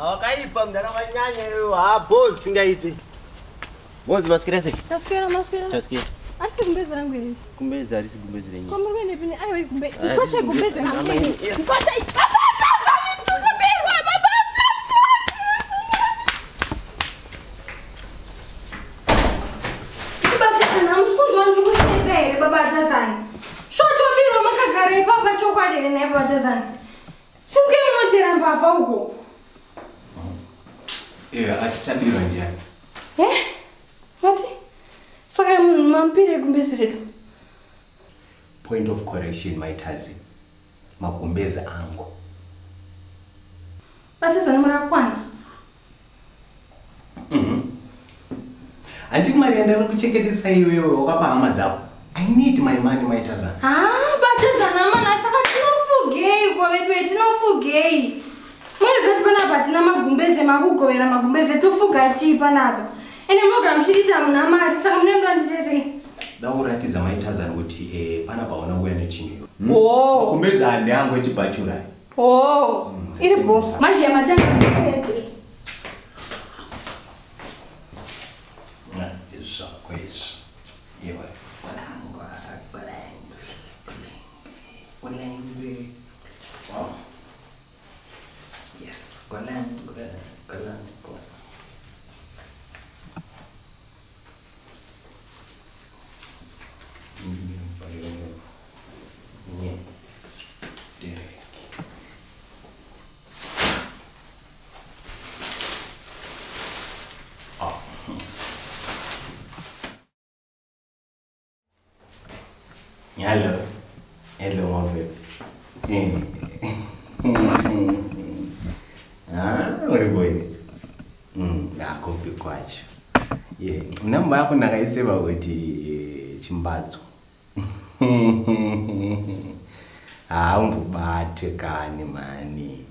Wakaipa mdara wanyanya iwe. Ha boss singaiti. Boss maswera sei? Taswera maswera. Taswera. Asi gumbezi rangu iri. Gumbezi harisi gumbezi renyu. Kwa muri kuenda pini aiwa igumbe. Mkwasha gumbezi rangu. Mkwasha. Baba baba ndikuberwa baba. Kubatana musunzo wangu kushedza here baba Tazani. Shotobirwa makagara ipapa chokwadi here nhai baba Tazani. Simuke munotera mbavha uko. Eh, atichabirwa ndiani? Eh? Mati? Saka munhu mampire gumbezi redu. Point of correction maitazi. Magumbezi angu. Batazani murakwana. Handiti mari yandari kuchengetesa iwewe wakapa hama dzako. I need my money maitazana. Ah, batazana mana saka tinofugei ko vedu tinofugei. Mwezi panapa hatina magumbeze makugovera magumbeze tofuga chii panapa. Ende munogara muchiita munhu amari saka mune muda nditese. Da kuratidza maitazana kuti eh, panapa hauna kuuya nechinhu. Oh. Magumbezi handi angu echibhachura. Oh, iri bo. Manje matanga ndete. Zvako izvi. Iwe. Kwalangwa, kwalangwa, kwalangwa. Wow. Yes, kwalangwa, kwalangwa. Yes. Derek. Hello. Hello, my baby. Ah, uri boy. Ndakopi kwacho. Yeah, namba yako ndakaiseva kuti chimbadzo. Haumbobate kani mani.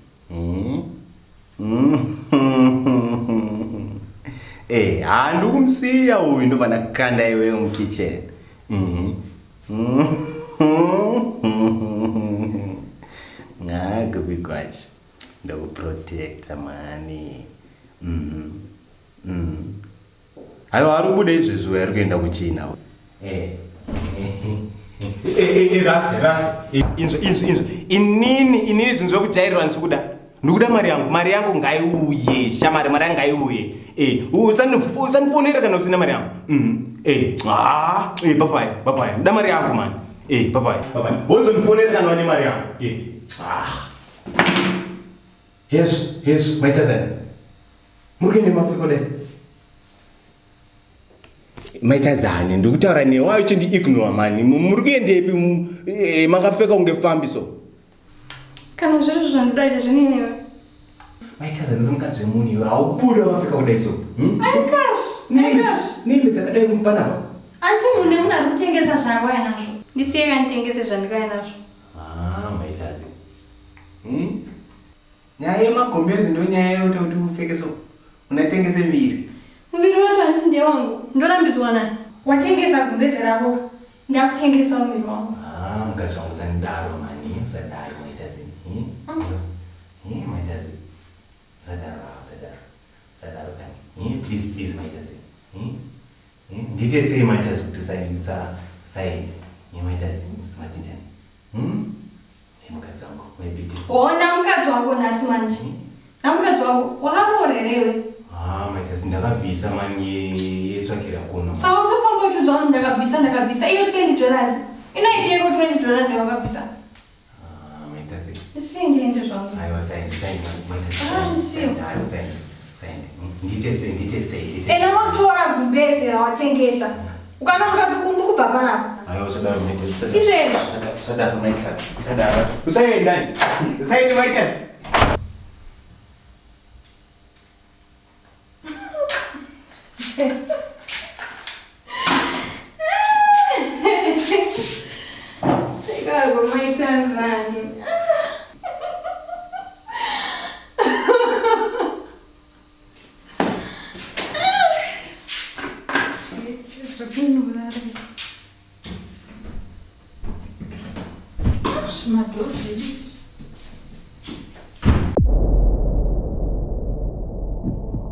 Eh, handikumsiya uyu ndobva ndakanda iwewe mukitchen. Ngakupi kwacho. Ndokuprotecta mani. Aiwa ari kubuda izvezvi uyu ari kuenda kuchina. Eh. Rasta, rasta. Inzwa, inzwa, inzwa. Inini, inini zvinhu zvekujairirwa ndisi kuda. Ndikuda mari yangu, mari yangu ngaiuye, shamari mari yangu ngaiuye. Eh, usandifonera kana usina mari yangu. Eh, ah, eh, papai, papai. Nda mari yangu mani. Eh, papai, papai. Wozondifonera kana une mari yangu. Eh. Ah. Hezvo, hezvo, maita zani. Muri kuenda mapfeko dai. Maita zani, ndikutaura newe wayo chindi ignore mani. Muri kuendepi makapfeka kunge fambi so. Kana zviri zvandoda ita zvine newe. Maita zani uri mukadzi wemunhu iwe haubude wakapfeka kudai so. Aikash, aikash. Nembe dzakadai kumupanapa. Anti munhu nemunhu ari kutengesa zvaakauya nazvo. Ndisiye kanditengese zvandikauya nazvo. Ah, maita zani. Nyaya yemagombezi ndo nyaya yekuti kuti upfeke so. Unatengese miviri. Muviri wacho handiti ndewangu. Ndorambidzwa nani? Watengesa gumbeze rako. Ndakutengesa muviri wangu. Ah, mukadzi wangu usandidaro mani, usadaro maita zini. Maita zini. Usadaro, usadaro. Usadaro kani. Please, please maita zini. Ndiite sei maita zini kuti usaende. Maita zini, usimatinjani. Mukadzi wangu, my beautiful. Ona mukadzi wako nhasi manje. Na mukadzi wako wakaroora Ah, maita zini ndakabvisa mani yetsvakira kuno. Saka utofamba uchiudza vanhu ndakabvisa ndakabvisa iyo $20. Inoiteiko $20 yawakabvisa? Ah, maita zini. Ndisiye ndiende zvangu. Aiwa, saende, saende, maita zini. Ah, ndisiye. Aiwa, saende, saende. Ndiite sei, ndiite sei, ndiite sei. Enda unotora gumbeze rawatengesa. Ukanonoka ndikubva panapa. Aiwa, usadaro maita zini. Izvezvi. Usadaro maita zini. Usadaro. Usaenda. Usaende maita zini. Seka maita zani. Zvimadhodhi.